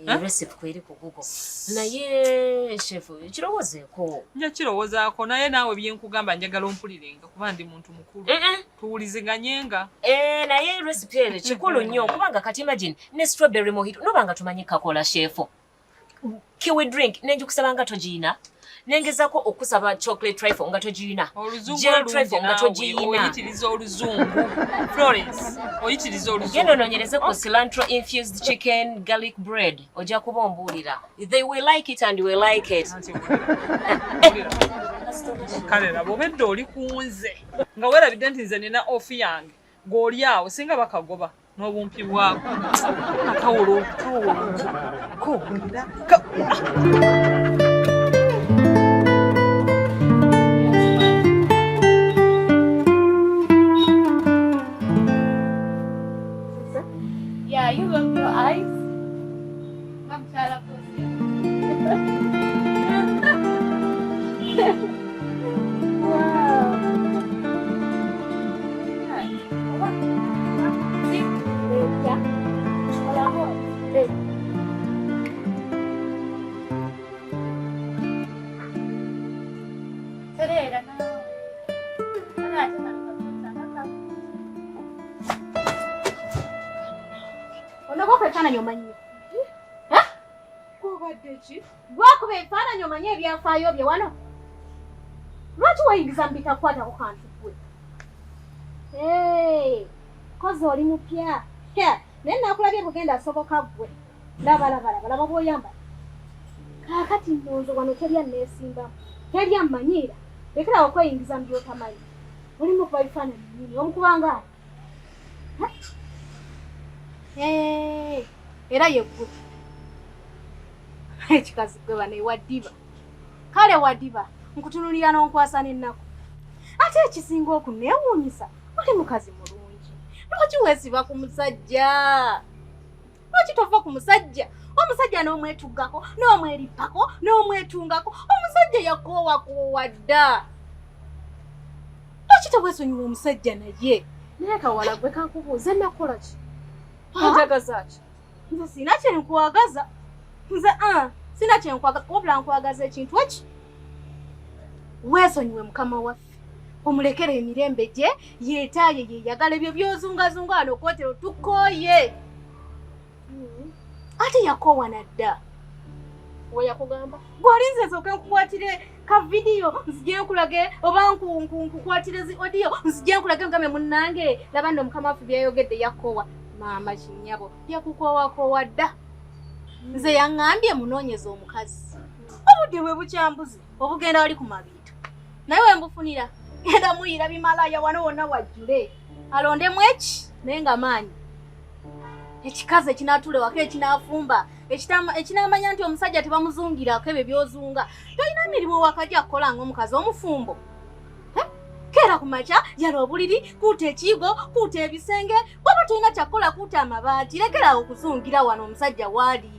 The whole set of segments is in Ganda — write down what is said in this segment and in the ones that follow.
Eh? Recipe kweri ku Google. Naye chef kirowoozeeko. Nja kirowoozaako naye naawe bye nkugamba njagala ompulirenga kuba ndi muntu mukulu. Tuwuliziganyenga. Eh, naye recipe eno kikulu nnyo kubanga kati imagine ne strawberry mojito noba nga tumanyi kakola chef. Kiwi drink nenjikusaba nga togiina. Nengezako okusaba chocolate trifle nga togiina. Gel trifle nga togiina. Oyitiriza oluzungu. Florence, oyitiriza oluzungu. Genda onoonyereze ku cilantro infused chicken garlic bread. Ojja kuba ombuulira. They will like it and will like it. Kale laba obedda oli ku nze nga weerabidde nti nze nina off yange ng'oli awo singa bakagoba n'obumpi bwako akawolo kawolo kowulira. Yeah, you love your eyes. Ebifaananyi omanyi gwakuba ebifaananyi omanyi ebyafaayo bye wano lwaki weyingiza mu bitakwatako kantu gwe kozi oli mupya naye nakulabye bugenda asoboka gwe laba laba laba laba bw'oyambala kaakati nnonze wano terya neesimbamu terya mmanyiira lekerawo okweyingiza mu by'otamanyi oli mukuba bifaananyi nnyini omukubanga ani era yeggwe ekikazi gwe bano ewadiba kale wadiba nkutunulira n'onkwasa n'ennaku ate ekisinga okuneewuunyisa oli mukazi mulungi lwaki weesiba ku musajja lwaki tova ku musajja omusajja n'omwetuggako n'omwerippako n'omwetungako omusajja yakoowakoowa dda lwaki teweesonyiwa omusajja naye naye kawala gwe kankubuuze nakola ki onjagaza ki nze sirina kye nkwagaza nze sirina kye nkwagaza wabula nkwagaza ekintu eki weesonyiwe mukama waffe omulekere emirembe gye yeetaaye yeeyagala ebyo by'ozungazunga wano kwotero tukooye ate yakoowa nadda we yakugamba gw'olinze nsooke nkukwatire ka vidiyo nzije nkulage oba nkukwatire zi odiyo nzije nkulage ngambe munnange laba nno mukama waffe byayogedde yakoowa maama kinnyabo yakukoowakoowa dda nze yaŋŋambye munoonyeza omukazi obudde bwe bukyambuze obugenda wali ku mabiito naye we mbufunira genda muyira bimalaya wano wonna wajjule alondemu eki naye nga maanyi ekikazi ekinaatuula ewaka ekinaafumba ekinaamanya nti omusajja tebamuzungirako ebyo by'ozunga tolina mirimu waka gya kukola ng'omukazi omufumbo keera ku makya yala obuliri kuuta ekiyigo kuuta ebisenge bw'oba tolina kyakukola kuuta amabaati lekerawo okuzungira wano omusajja waali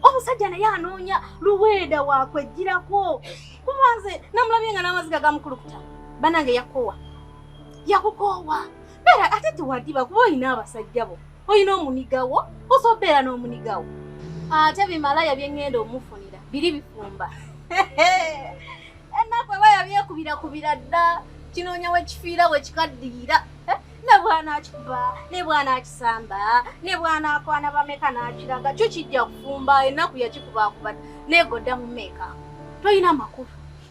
omusajja naye anoonya luweeda wakwejjirako kuba nze namulabye nga n'amaziga gamukulukuta banange yakoowa yakukoowa beera ate tewadiba kuba olina abasajja bo olina omunigawo osobola obeera n'omunigawo ate bimalaya bye ŋŋenda omufunira biri bifumba ennaku eba yabyekubirakubira dda kinoonya wekifiira wekikaddiira ne bw'anaakikuba ne bw'anaakisamba ne bw'anaakwana bameka n'akiraga kyo kijja kufumba ennaku yakikubaakuba neegodda mu meeka tolina makulu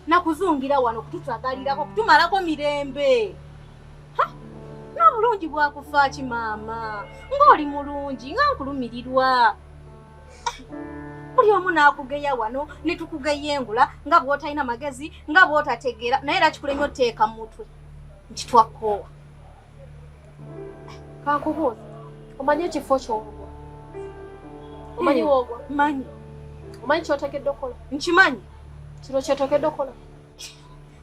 nakuzungira wano kututagalirako kutumalako mirembe n'obulungi bwakufa ki maama ng'oli mulungi nga nkulumirirwa buli omu n'akugeya wano ne tukugeyengula nga bw'otalina magezi nga bw'otategeera naye era kikulemye oteeka mu mutwe nti twakoowa kankubuuza omanyi ekifo ky'ogwa omanyi woogwa manyi omanyi kyotekedde okukola nkimanyi kino kyotekedde okukola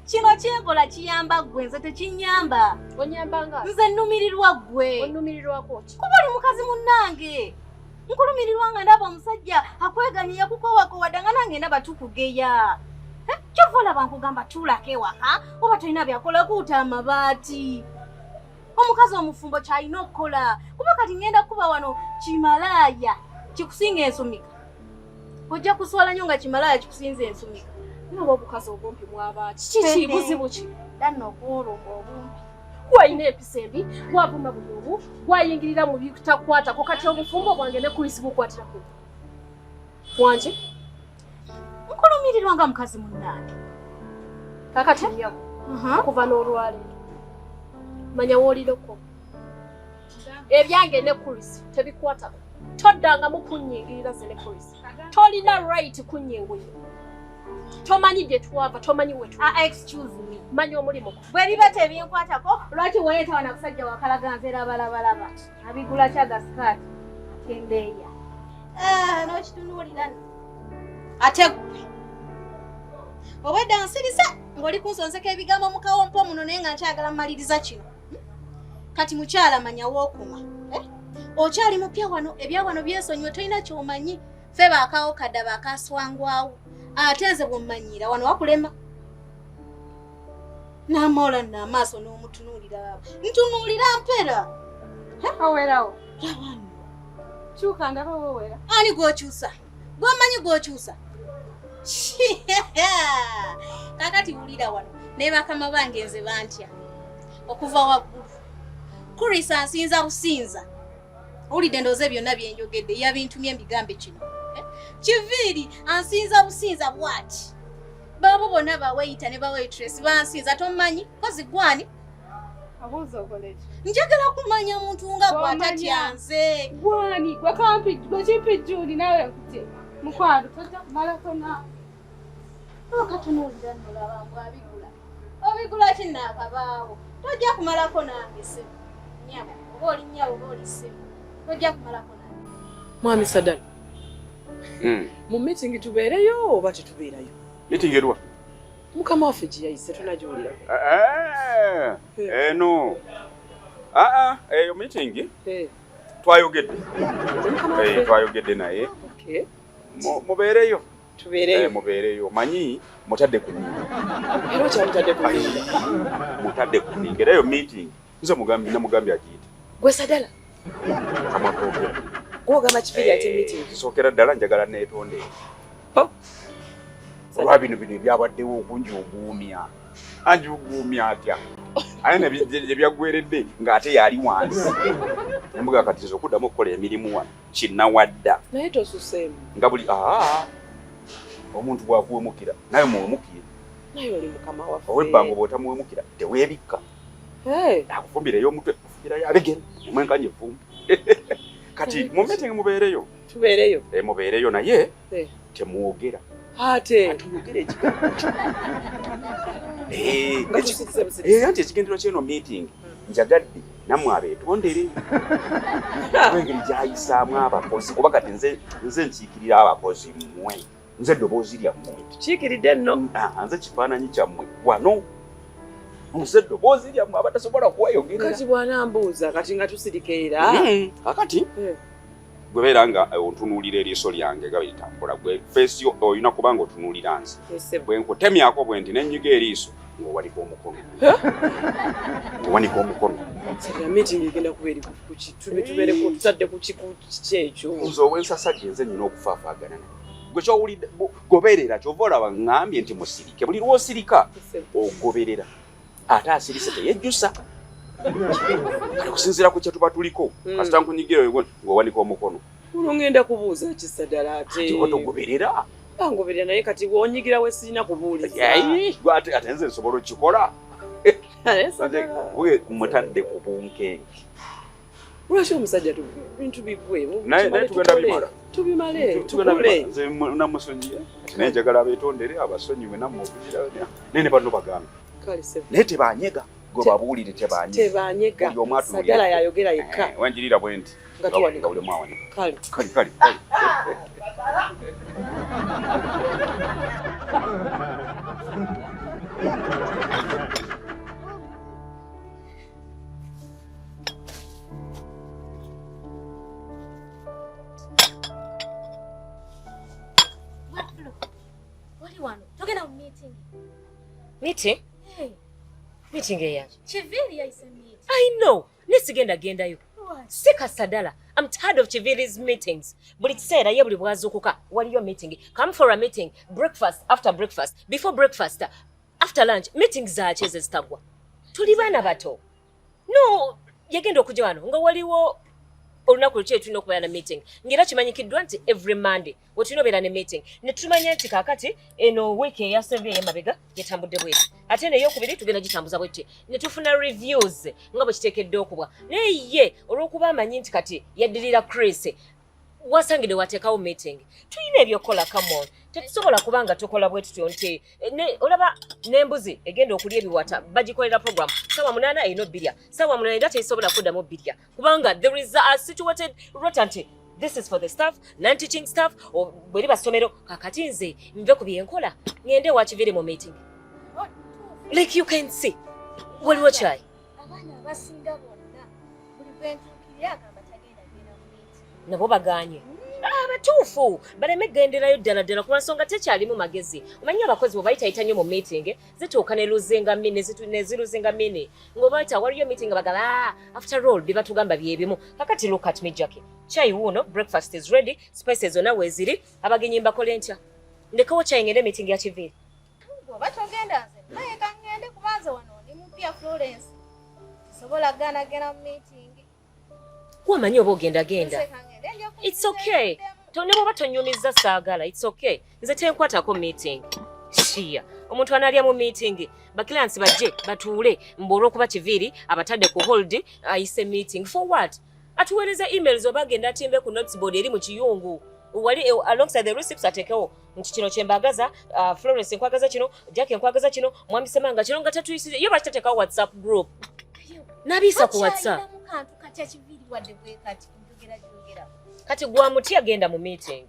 kino kyenkola kiyamba ggwe nze tekinnyamba onyamba nga nze nnumirirwa ggwe onnumirirwako ki kuba oli mukazi munnange nkulumirirwa nga ndaba omusajja akweganye yakukoowakoowa dda nga nange ndaba tukugeya kyova olaba nkugamba tuulako ewaka oba tolina byakola kuuta amabaati omukazi omufumbo kyalina okukola kuba kati ngenda kuba wano kimalaaya kikusinga ensumika Ojja kuswala nnyo nga kimalaya kikusinza ensumika. Naye obukazi obumpi bwaba ki? Kiki buzibu ki? Danno okuwolonga obumpi. Gwalina empisa embi, gwavuma buli omu, gwayingirira mu bitakwatako kati obufumbo bwange ne Chris bukwatirako. Wanje? Nkulumirirwa nga mukazi munnange. Kakati nnyabo, okuva n'olwaleero. Manya w'oliroko. Ebyange ne Chris tebikwatako. Toddangamu kunnyingirira nze ne Chris. Tolina right kunnyingirira. Tomanyi gye twava, tomanyi we tuli. Excuse me. Manya omulimu gwo. Bwe biba tebinkwatako, lwaki weeyita wano akusajja wakalaga nze labalabalaba. Abigula kya gasikaati atembeeya. N'okitunuulira nno. Ate ggwe. Obwedda nsirisa ng'oli kunsonseka ebigambo mu kawompo muno naye nga nkyagala mmaliriza kino. Kati mukyala manya w'okoma. Okyali mupya wano, ebya wano byesonyiwe tolina ky'omanyi. Ffe baakaawo kadda baakaaswangwawo. Ate nze bw'ommanyiira wano wakulema. N'amoola nno amaaso n'omutunuulira baba. Ntunuulira mpera. Owerawo. Laba nno. Kyuka ndaba wowera. Ani gw'okyusa? Gw'omanyi gw'okyusa? Kaakati wulira wano ne bakama bange nze bantya. Okuva waggulu. Chris ansinza businza. Owulidde ndowooza byonna bye njogedde yabintumye mbigambe kino. Kiviiri ansinza businza bw'ati. Baabo bonna ba waiter ne ba waitress bansinza tomanyi kozi gwani? Abuuza okole ki? Njagala kumanya muntu nga gw'atatya nze. Gwani gwe kampi gwe kimpi Juni naawe nkutye. Mukwano tojja kumalako naawe. Okatunuulira nno laba mbw'abigula. Obigula ki nnaakabaawo? Tojja kumalako nange ssebo. Nnyabo oba oli nnyabo oba oli ssebo. Tojja kumalako nange. Mwami Sadala. Mu meeting tubeereyo oba tetubeerayo? Meeting eruwa? Mukama waffe gye yayise tunagiwulira. Eno. Eyo meeting twayogedde. Twayogedde naye. Mubeereyo. Tubeereyo. Mubeereyo. Manyi mutadde ku nninga. Era okyamutadde ku nninga. Mutadde ku nninga. Era eyo meeting nze namugambye agiyite. Gwe Sadala. Kamwa koogera. Gw'ogamba Kiviiri ate meeting. Kisookera ddala njagala neetonde. Olwa bino bino ebyabaddewo okunjuguumya. Anjuguumya atya? Aye ne byaggweredde ng'ate yali wansi. Embuga kati nze okuddamu okukola emirimu wano kinnawadda. Naye tosuseemu. Nga buli omuntu bw'akuwemukira naye muwemukire. Naye oli mukama waffe. Ow'ebbango bw'otamuwemukira teweebikka. Akufumbirayo omutwe, akufumbirayo abegere, omwenkanya evvumbi. Kati mu meeting mubeereyo. Tubeereyo. Mubeereyo naye temwogera. Ate atuyogere ekigambo. Anti ekigendero ky'eno meeting njagadde nammwe abeetondere. Engeri gy'ayisaamu abakozi kuba kati nze nkiikirira abakozi mmwe. Nze eddoboozi lyammwe. Tukiikiridde nno. Nze kifaananyi kyammwe wano. Nze eddoboozi lyammwe abatasobola kweyogerera. Kati bw'anambuuza kati nga tusirika era. Kakati gwe beera nga ontunuulira eriiso lyange nga litambula gwe feesi yo olina kuba nga otunuulira nze. Bwe nkutemyako bwe nti ne nnyiga eriiso ng'owanika omukono. Owanika omukono. Sadala meeting egenda kuba eri ku ki? Tubeereko tutadde ku kiki ekyo? Nze ow'ensasage nze nnina okufaafaagana naye. Gwe ky'owulidde goberera ky'ova olaba ŋŋambye nti musirike. Buli lw'osirika ogoberera. Ate asirise teyejjusa. Kale kusinziira ku kye tuba tuliko. Kasita nkunyigira ng'owanika omukono. Olwo ŋŋenda kubuuza ki Sadala ate? Ate oba togoberera. Bangoberera naye kati bw'onyigira we sirina kubuuliza. Gwe ate nze nsobola okukikola. Gwe mutadde ku bunkenke. Lwaki omusajja bintu bigwe? Naye tugenda bimala. Tubimale, tukole. Nze namusonyiye. Naye njagala abeetondere abasonyiwe nammwe okugira. Naye ne banno bagambe. Naye tebanyega. Gwe babuulire tebanyega. Tebanyega. Sadala yayogera yekka. Wanjirira bwe nti. Nga tuwanika. Nga buli omu awanika. Kale. Kale, kale. Wali wano. Togenda mu meeting. Meeting? Meeting eyaki? Kiviiri yayise meeting. I know. Naye sigenda gendayo. Si kasadala. I'm tired of Chiviri's meetings. Buli kiseera ye buli bwazuukuka waliyo meeting. Come for a meeting, breakfast, after breakfast, before breakfast, after lunch, meetings zaaki ezo ezitaggwa. Tuli baana bato. No, yagenda okujja wano nga waliwo olunaku lukye tulina okubeera na meeting ng'era kimanyikiddwa nti every Monday we tulina obeera ne meeting ne tumanya nti kaakati eno wiiki eyasembye ey'emabega yatambudde bweti ate eno ey'okubiri tugenda gitambuza bweti ne tufuna reviews nga bwe kiteekeddwa okubwa naye ye olw'okuba amanyi nti kati yaddirira Chris wasangidde wateekawo meeting tulina ebyokukola come on tetusobola kuba nga tukola bwe tutyo nti olaba n'embuzi egenda okulya ebiwata bagikolera program 8:00 erina obbirya 8:00 era tesobola kuddamu bbirya kubanga there is a situated rota nti this is for the staff non teaching staff bwe liba ssomero kakati nze nve ku byenkola ngende ewa Kiviiri mu meeting like you can see waliwo kyayi abaana abasinga bonna buli gwentuukirira agamba tagenda genda mu meeting nabo baganye abatuufu baleme genderayo ddala ddala kuba nsonga tekyalimu magezi omanyi abakozi bwe bayitayita nnyo mu meeting zituuka ne luzinga mini ne ziluzinga mini ng'obayita waliyo meeting nga bagamba after all bye batugamba bye bimu kakati look at me Jackie chai wuuno breakfast is ready spices zonna weeziri abagenyi mbakole ntya ndekawo chai ngende meeting ya Kiviiri oba togenda nze naye kaŋŋende kubanze wano ndi mupya Florence sobola gaana genda mu meeting wamanyi oba ogenda genda Nze kaŋŋende nja It's okay. Ne bw'oba tonyumiza saagala it's okay nze tenkwatako meeting shia omuntu analya mu meeting baclients bajje batuule mbu olw'okuba Kiviiri abatadde ku hold ayise meeting for what atuweereza emails oba agenda atimbe ku notes board eri mu kiyungu wali alongside the receipts atekewo nti kino kyembagaza Florence nkwagaza kino Jackie nkwagaza kino Mwami Semanga kino nga tatuyisize yo bakitateekawo WhatsApp group n'abiisa ku WhatsApp Tokyalinamu kantu katya Kiviiri wadde bwe kati njogera gyogera kati gwamuti agenda mu meeting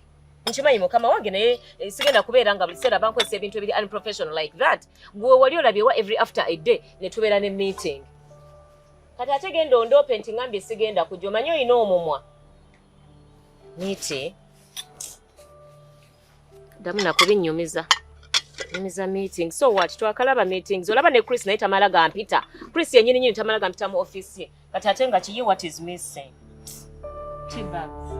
nkimanyi mukama wange naye sigenda kubeera nga buli kiseera bankozesa ebintu ebiri unprofessional like that gwe wali olabyewa every after a day ne tubeera ne meeting kati ate genda ondoope nti ngambye sigenda kujja omanyi olina omumwa meeting ddamu nakubinnyumiza nyumiza meeting so what twakalaba meetings olaba ne Chris naye tamala gampita Chris yennyini nyini tamala gampita mu office ye kati ate nga kiye what is missing tea bags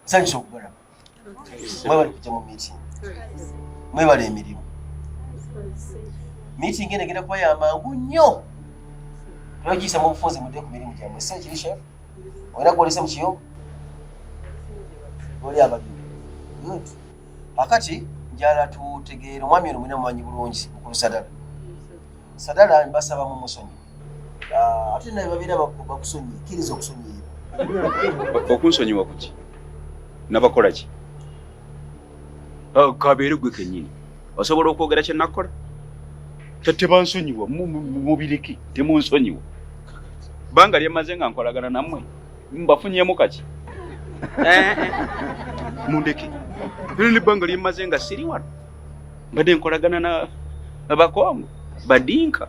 Nsanyusa okubalaba. Mwebale kujja mu meeting. Mwebale emirimu. Meeting eno egenda kuba ya mangu nnyo. Twagiyisa mu bufunze mudde ku mirimu gyammwe. Si kiri chef? Olina gw'olese mu kiyungu? Oli abaliwo. Good. Kakati njala tutegeere omwami ono mulina mumanyi bulungi mukulu Sadala. Sadala mbasaba mumusonyiwe. Ate naye babeera bakusonyiye, kkiriza okusonyiyibwa. Okunsonyiwa kuki? Nabakola ki? Kabeere gwe kennyini. Osobola okwogera kye nakola? Tebansonyiwa, mubireke, temunsonyiwa. Bbanga lye mmaze nga nkolagana nammwe, mbafunyeemu kaki? Mundeke. Lino n'ebbanga lye mmaze nga siri wano. Mbadde nkolagana na Abakongo, Badinka.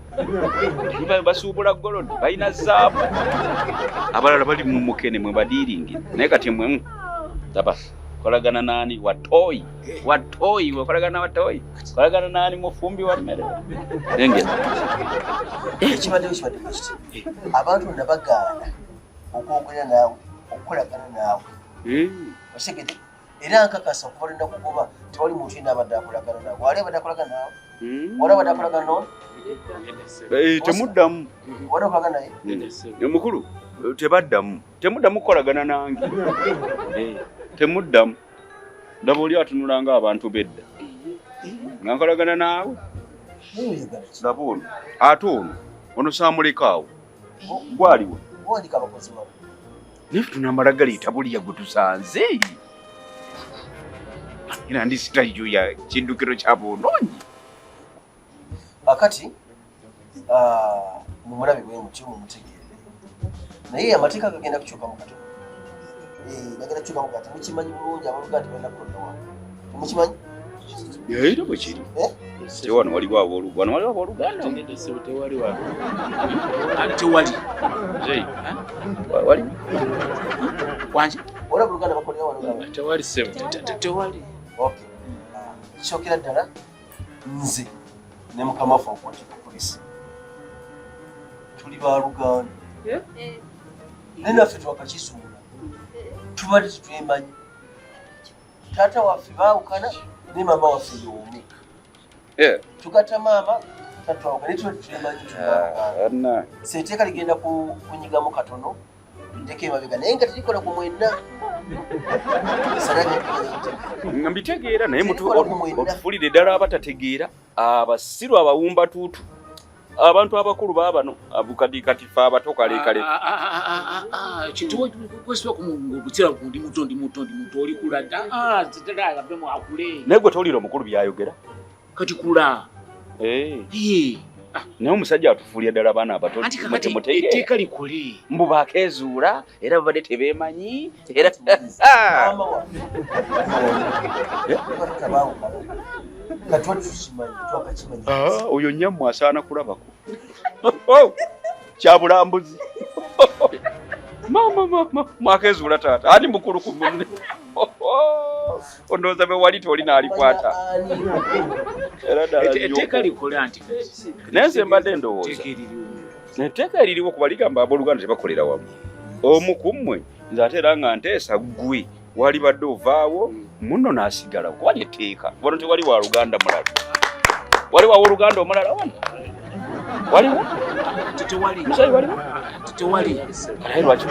Basuubula golodi, balina zaabu. Abalala bali mu mukene mwe badiiringi. Naye kati mwe taba kolagana nani watoi watoi wakolagana watoi kolagana nani mufumbi wa mmere nengera ekibaddewo kibadde kiti abantu bonna bagaana okwogera naawe okukolagana naawe okitegedde era nkakasa okuva lwe nakugoba tewali muntu yenna abadde akolagana naawe wali abadde akolagana naawe wali abadde akolagana nono temuddamu wali akolagana naye omukulu tebaddamu temuddamu kukolagana nange temuddamu ndaba oli atunula nga abantu bedda nga nkolagana naawe ndaba ono ate ono ono saamulekaawo gwaliwo gwandika abakozi babo naye tunamala galeeta buliya gwe tusanze era ndi sitayo ya kiddukiro kya bwonoonyi akati mumulabe bwe mutyo mumutegeere naye amateeka gagenda kukyukamu katono gagenda kukyukamu kati mukimanyi bulungi abaluganda tebalina kukolera wano temukimanyi era bwe kiri wano waliwo wano waliwo abooluganda tewali tewali wali wanje wali abooluganda bakolera wano tewali sebo tewali okay Kisookera ddala nze ne mukama waffe okwatikukulisa tuli baluganda eh? Naye naffe twakakizuula tubadde tetwemanyi. Taata waffe baawukana ne maama waffe y'omu. Eh. Tugatta maama tatwawukana naye tubadde tetwemanyi tuli baluganda. So etteeka ligenda kunyigamu katono tuddeko emabega naye nga terikola ku mwenna. Nga mbitegeera naye otufuulire ddala abatategeera, abasiru, abawumbatuutu, abantu abakulu baabano kati kati fe abato kalekale. Naye gwe towulira omukulu byayogera kati kula. Eh. Naye omusajja atufuulira ddala abaana abato. Etteeka likole mbu bakeezuula era babadde tebeemanyi era oyo nnyammwe asaana kulabako kyabulambuzi. Maama maama mwakezuula taata ani mukulu ku munne ondowooza bwe wali toli n'alikwata. Etteeka likole anti naye nze mbadde ndowooza etteeka eririwo kuba ligamba abooluganda tebakolera wamu. Omu ku mmwe nze ate era nga nteesa ggwe walibadde ovaawo munno n'asigalawo kuba lyetteeka. Wano tewali wa luganda mulala, waliwo awooluganda omulala wano? Waliwo? Musayi waliwo? Tewali. Naye lwaki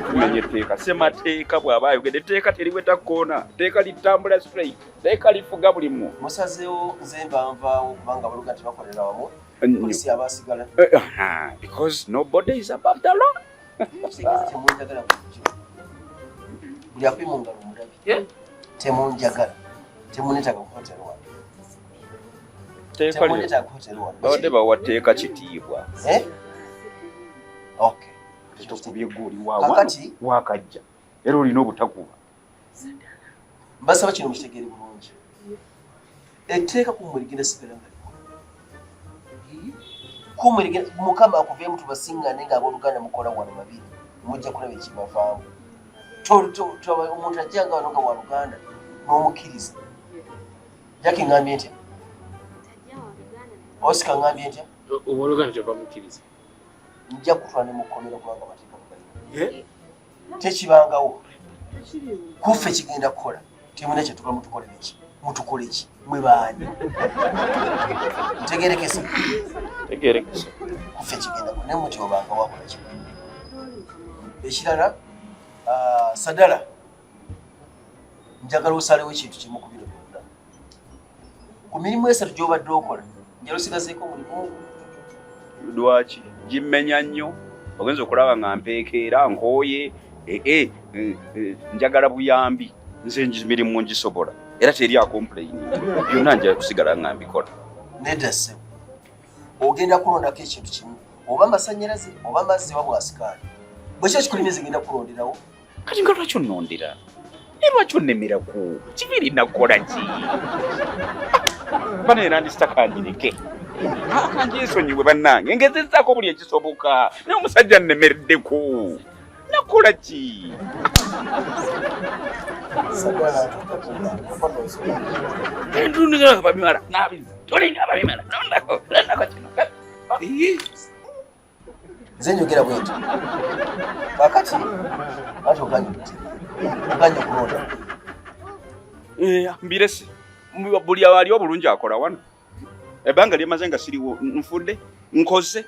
tumenya etteeka? Ssemateeka bw'aba ayogedde etteeka teriweta kkoona, etteeka litambula straight, etteeka lifuga buli mu. Musazeewo nze mba nvaawo kubanga abaluganda tebakolera wamu. Polisi abasigala. Because nobody is above the law. Temunjagala bulijjo. Buli akuli mu ngalo omulabi. Temunjagala. Temunetaaga ku hotel wano. Temunetaaga ku hotel wano. Babadde bawa tteeka kitiibwa. Okay. Tukubye eggooli wa wakajja era olina obutakuba. Mbasaba kino mukitegeere bulungi. Etteeka ku mmwe ligenda sigala nga likola. Ku mmwe ligenda, Mukama akuveemu tubasiŋŋane ng'abooluganda mukola wano babiri, mujja kulaba ekibavaamu. Omuntu ajja nga wano nga waluganda n'omukkiriza. Jackie ŋŋambye ntya? Oscar ŋŋambye ntya? Owooluganda tebamukkiriza. Nja kutwala ne mu kkomera kubanga amateeka mugalina. Tekibangawo. Kuffe kigenda kukola. Temulina kye tukola, mutukolere ki? Mutukole ki? Mwe baani? Ntegerekese. Ntegerekese. Kuffe kigenda kukola. Naye muti obanga wakola ki? Ekirala, Sadala, njagala osalewo ekintu kimu ku bino byonna. Ku mirimu esatu gy'obadde okola, njagala osigazeeko omulimu. Lwaki? Gimmenya nnyo. Ogenza okulaba nga mpeekeera, nkooye, njagala buyambi. Nze mirimu ngisobola. Era teri acomplain. Byonna nja kusigala nga mbikola. Nedda ssebo. Ogenda kulondako ekintu kimu. Oba amasannyalaze, oba amazzi, oba bwasikaali. Bwe kiba kikulemye ngenda kulonderawo. Kati nga lwaki onnondera? Naye lwaki onnemerako? Kibiiri nakukola ki? Bana era ndisita kanjireke. Kanjesonyiwe bannange, ngezezzaako buli ekisoboka. Naye omusajja nnemereddeko. Nakola ki? Nze njogera bwentyo. Kakati ate oganye okulonda. Mbirese. Buli ali obulungi akola wano. Ebbanga lyemaze nga siriwo nfudde, nkoze,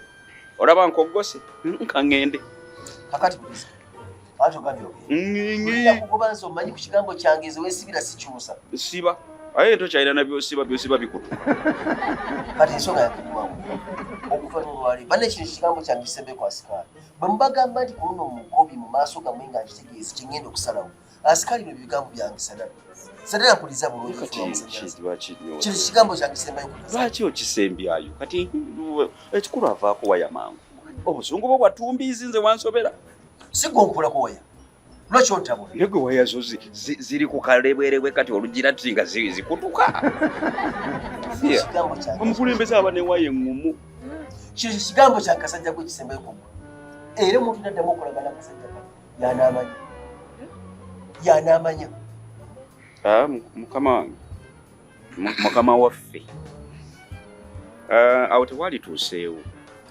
olaba nkoggose, nkaŋŋende. Kakati buliza. Ate ogambye ogende. Kugoba nze omanyi ku kigambo kyange nze weesibira sikyusa. Siba. Aye tokyalina na by'osiba, by'osiba bikutuka. Kati ensonga yange eriwawo. Okuva n'olwaleero. Banne kino ekigambo kyange kisembe ku asikaali. Bwe mubagamba nti ku luno mugobi mu maaso gammwe nga nkitegeeza kye ŋŋenda okusalawo. Asikaali bino bigambo byange Sadala. Sadala mpuliza bulungi. Kino kigambo kyange kisembayo ku Lwaki okisembyayo? Kati ekikulu avaako waya mangu. Obuzungu bwo bwatumbiizi nze wansobera. Si gwe onkulako waya. Lwaki ontabula? Naye gwe waya zo ziri ku kalebwerebwe kati olugira ti nga zikutuka. Omukulembeze aba ne waya eŋŋumu. Kino kigambo kya kasajja gwe kisembayo ku ggwe. Era omuntu n'addamu okulagana akasajja kano y'anaamanya. Y'anaamanya. Mukama wange. Mukama waffe. Awo tewalituuseewo.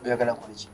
Oyagala nkole ki?